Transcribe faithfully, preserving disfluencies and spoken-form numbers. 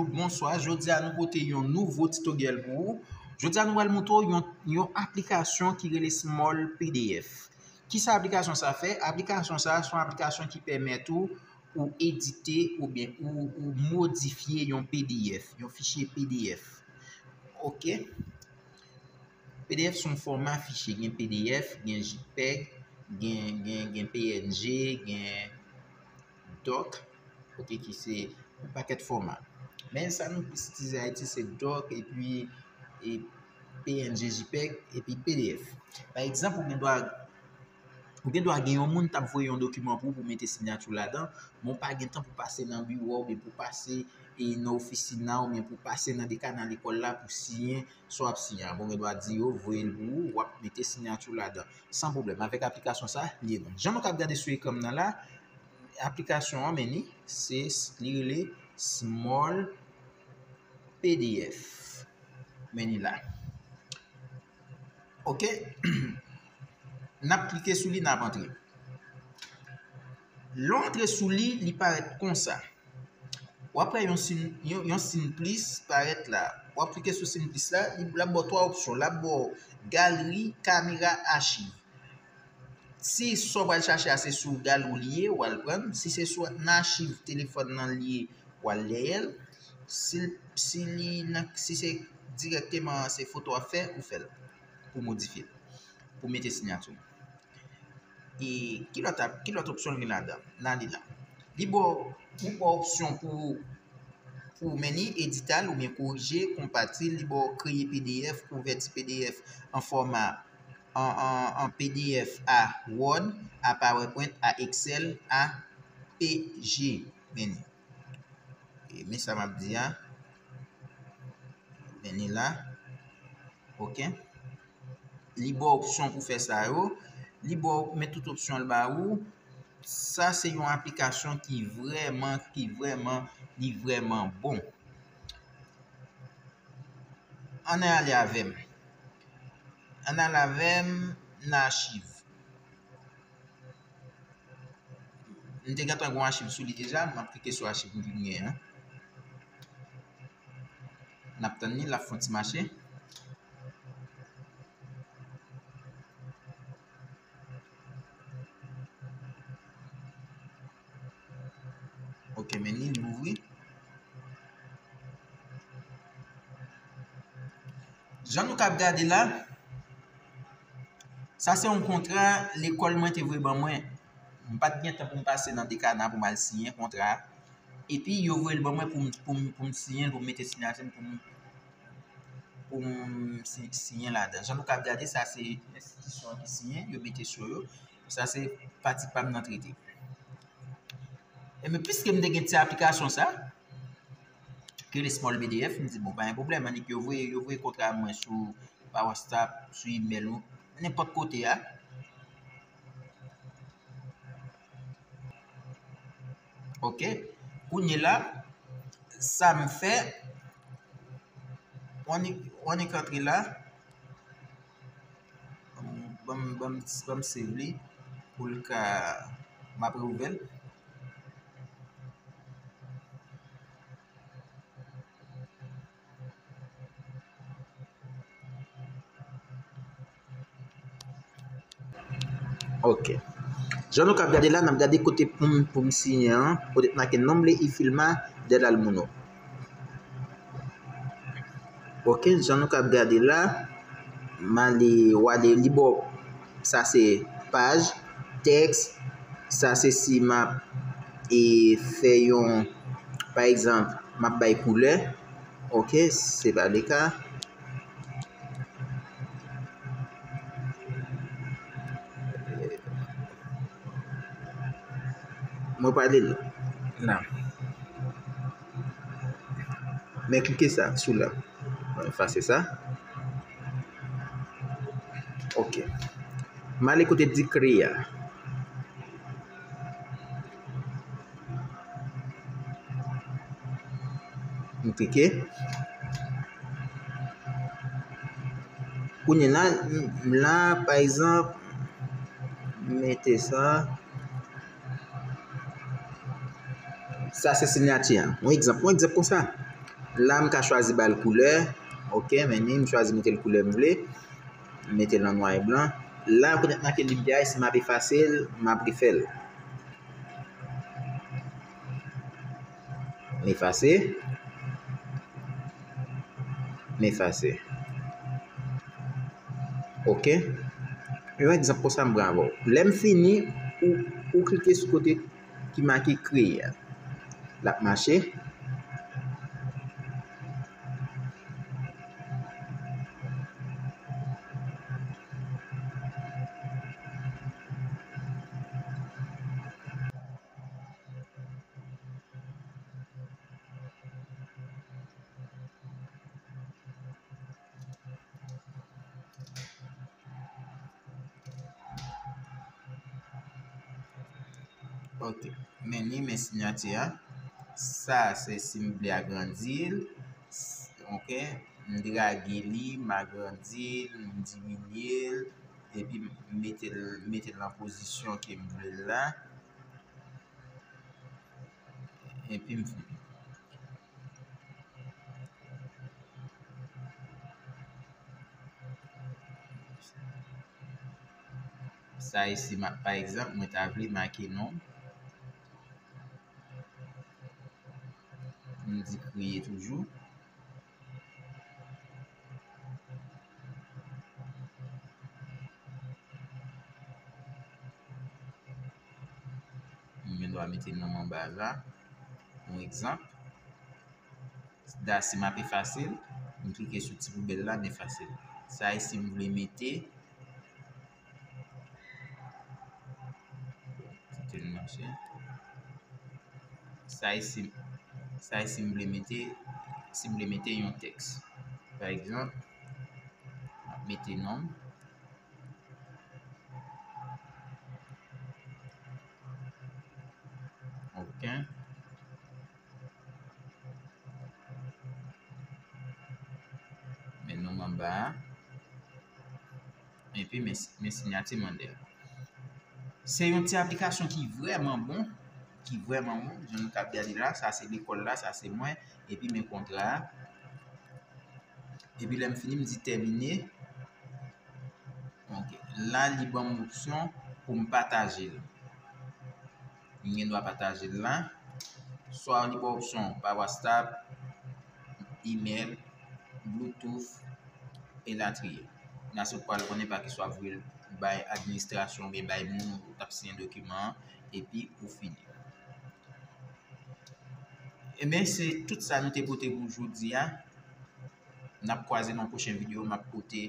Bonswa, jodi a nou pote yon nouvo tutorial pou ou. Jodi a nou pral montre w yon, yon aplikasyon ki rele Small P D F. Kisa aplikasyon sa fè? Aplikasyon sa se yon aplikasyon ki pèmèt ou, ou edite oubyen ou, ou modifye yon P D F, yon fichye P D F. Ok. P D F se yon fòma fichye. Gen P D F, gen JPEG, gen, gen, gen P N G, gen doc, ok, ki se yon pakèt fòma. Men sa nou plis itilize Ayiti se doc, epi e P N G, JPEG, epi P D F. Pa egzanp, ou gen dwa, ou gen dwa gen yon moun t ap voye yon dokiman pou ou pou mete siyati w ladan, men w pa gen tan pou pase nan biwo oubyen pou pase e nan ofisin nan oubyen pou pase nan dekana lekòl la pou siyen sa w ap siyen an. Bon, ou gen dwa di yo voye l pou ou, w ap mete siyati w ladan. San pwoblèm. Avèk aplikasyon sa, li bon. Jan nou k ap gade sou ekran m nan la, aplikasyon an, men li, se, li rele Small P D F. Men li la. Ok. N ap klike sou li, n ap antre. Lè w antre sou li, li parèt konsa. W ap wè yon siy, yon, yon siy plis parèt la. W ap klike sou siy plis la, li, l ap ba w twa opsyon. L ap ba w galri, kamera, achiv. Si sa w pral chache a se sou galri w li ye, w al pran l. Si se sou nan achiv telefòn nan li ye, w al dèyè l. Si, si li nan, si se dirèkteman se foto w ap fè, ou fè l pou modifye l, pou mete siyati w. E ki lòt ap-, ki lòt opsyon l gen ladan? N ale la. Li ba w, li ba w opsyon pou, pou meni, edite l oubyen korije, konpati l, li ba w kreye P D F, konvèti P D F an fòma, an, an, an P D F a Word, a PowerPoint, a Excel, a P G. Meni. E men sa m ap di a. Meni la. Ok. Li ba w opsyon pou fè sa yo. Li ba w, men tout opsyon l ba ou. Sa se yon aplikasyon ki vrèman, ki vrèman, li vrèman bon. Ann ale avè m. Ann ale avè m nan achiv. M te gentan gen yon achiv sou li deja, m ap klike sou achiv m vin genyen an. N ap tann li, l ap fè yon ti mache. Ok, men li, li ouvri. Jan nou k ap gade la, sa se yon kontra lekòl mwen te voye ban mwen. M pa t gen tan pou m pase nan dekana pou m al siyen kontra a. Epi yo voye l ban mwen pou m, pou m, pou m siyen l, pou m mete siyati m, pou m, pou m si-, siyen ladan. Jan nou k ap gade, sa se enstitisyon an ki siyen, yo mete sou yo. Sa se pati pa m nan trete. Ebyen, piske m te gen ti aplikasyon sa, ki rele Small P D F, m di, bon, pa gen pwoblèm, annik yo voye, yo voye kontra mwen sou, pa WhatsApp, sou email ou, nenpòt kote a. Ok. Kounye la, sa m fè, w annik, w annik antre la. Ban m, ban m, ban m save li pou l ka, m ap reouvè l. Ok. Jan nou k ap gade la, n ap gade kote pou m, pou m siyen an, kote k make Nombre y firma del alumno. Ok, jan nou k ap gade la, m ale, w ale, li ba w, sa se paj, tèks, sa se si m ap, e, fè yon, pa egzanp, m ap bay koulè, ok, se pa le ka. Mwen pale l la. Men klike sa, sou la. Mwen efase sa. Ok. M ale kote di kreye a. M klike. Kounye la, m, la, pa egzanp, m mete sa. Sa se siyati an. Yon egzanp, yon egzanp konsa. La, m ka chwazi ba l koulè. Ok, men ni m chwazi mete l koulè m vle. M mete l an nwa e blan. La, kote m make limyè a, si m ap efase l, m ap refè l. M efase. M efase. Ok. Yon egzanp konsa m pran avè w. Lè m fini, ou, ou klike sou kote ki make kreye a. L ap mache. Ok. Men ni men siyati a. Sa se si m vle agrandi l. Ok. M drage li, m agrandi l, m diminye l. Epi m mete l, mete l nan pozisyon ke m vle l la. Epi m fini. Sa isi, pa egzanp, mwen ta vle make non. M di kreye toujou. M gen dwa mete non anba la. Yon egzanp. Da si m ap efase l, m klike sou ti poubèl la, m efase l. Sa isi m vle mete. Kite l mache. Sa isi, sa isi m vle mete, si m vle mete yon tèks. Pa egzanp, m ap mete non m. Ok. Men non m anba a. Epi men, men siyati m anndan. Se yon ti aplikasyon ki vrèman bon, ki vrèman bon. Jan nou t ap gade la, sa se lekòl la, sa se mwen, epi men kontra a. Epi lè m fini, m di tèmine. Ok. La, li ban m opsyon pou m pataje l. M gen dwa pataje l la. Swa li ba w opsyon pa WhatsApp, email, Bluetooth, elatriye. La, se ou pral konnen pakiswa voye l bay administrasyon oubyen bay moun ou t ap siyen dokiman an, epi ou fini. Ebyen, se tout sa nou te pote pou jodi a. N ap kwaze nan yon pwochen videyo, m ap pote